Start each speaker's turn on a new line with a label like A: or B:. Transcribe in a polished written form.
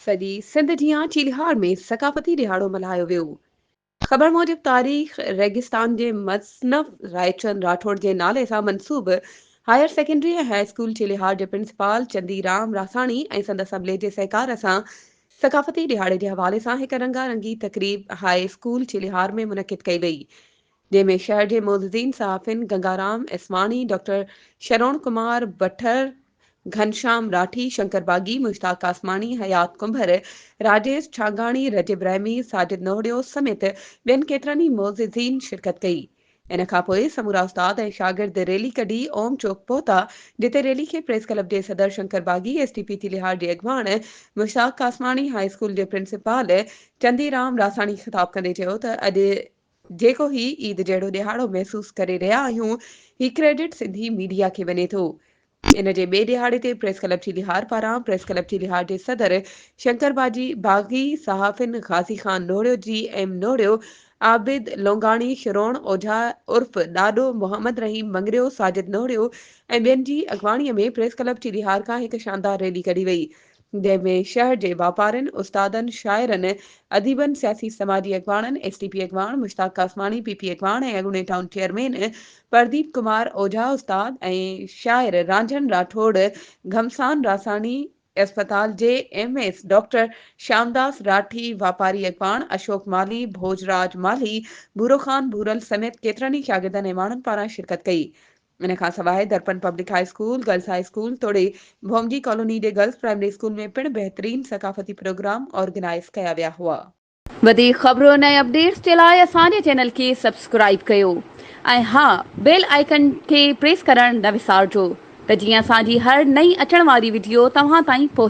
A: سڄي سنڌ جيان چيلهار ۾ ثقافتي ڏهاڙو ملهايو ويو. خبر موجب تاريخ ريگستان جي مصنف رائچند راٺوڙ جي نالي سان منسوب higher secondary ۽ high school Chelhar جي پرنسپال چندي رام راساڻي ۽ سندس عملي جي سهڪار سان ثقافتي ڏهاڙي جي حوالي سان هڪ رنگا رنگي تقريب هاء اسڪول چيلهار ۾ منعقد ڪئي وئي جنهن ۾ شهر جي معززين صحافين گنگارام اسواڻي، ڊاڪٽر شروڻ ڪمار بٺر، گهنشام راٺي، شنڪر باغي، مشتاق قاسماڻي، حيات ڪنڀر، راجيش ڇانگاڻي، رجب رحمي، ساجد نوهڙيو سميت ٻين ڪيترن ئي معززين شرڪت ڪئي. ان کان پوء سمورا استاد ۽ شاگرد ريلي ڪڍي اوم چوڪ پهتا، جتي ريلي کي پريس ڪلب جي صدر شنڪر باغي، ايس ٽي پي تلهار جي اڳواڻ مشتاق قاسماڻي، هاء اسڪول جي پرنسپال چندي رام راساڻي خطاب ڪندي چيو ته اڄ جيڪو هي عيد جهڙو ڏهاڙو محسوس ڪري رهيا آهيون، هي ڪريڊٽ سنڌي ميڊيا کي وڃي ٿو. ان جي ٻئي ڏهاڙي تي پريس ڪلب چيلهار پاران پريس ڪلب چيلهار جي صدر شنڪر باجي باغي، صحافين غازي خان نوڙيو، جي ايم نوڙيو، عابد لونگاڻي، شروڻ اوجها عرف ڏاڏو، محمد رحيم مڱريو، ساجد نوڙيو ۽ ٻين جي اڳواڻي ۾ پريس ڪلب چيلهار کان هڪ شاندار ريلي ڪڍي وئي. جنهن ۾ شهر جي واپارين، استادن، شاعرن، اديبن، سياسي سماجي اڳواڻن، ايس ٽي پي اڳواڻ مشتاق قاسماڻي، پي پي اڳواڻ ۽ اڳوڻي ٽائون چيئرمين پرديپ ڪمار اوجها، استاد ۽ شاعر رانجهن راٺوڙ، گهمسان راساڻي، اسپتال جي M S doctor Shyamdas Rathi, واپاري اڳواڻ اشوڪ مالهي، ڀوڄ راج مالهي، ڀورو خان ڀورل سميت ڪيترن ئي شاگردن ۽ ماڻهن پاران شرڪت ڪئي. ان کان سواء Darpan public high school, girls high school توڙي ڀومجي ڪالوني جي گرلس پرائمري اسڪول ۾ پڻ بهترين ثقافتي پروگرام آرگنائيز ڪيا ويا هئا.
B: وڌيڪ خبرن ۽ اپڊيٽس جي لاء اسان جي چينل کي سبسڪرائيب ڪيو ۽ ها بيل آئيڪن کي پريس ڪرڻ نه وسارجو ته جيئن اسان جي هر نئين اچڻ واري وڊيو توهان تائين پهچي.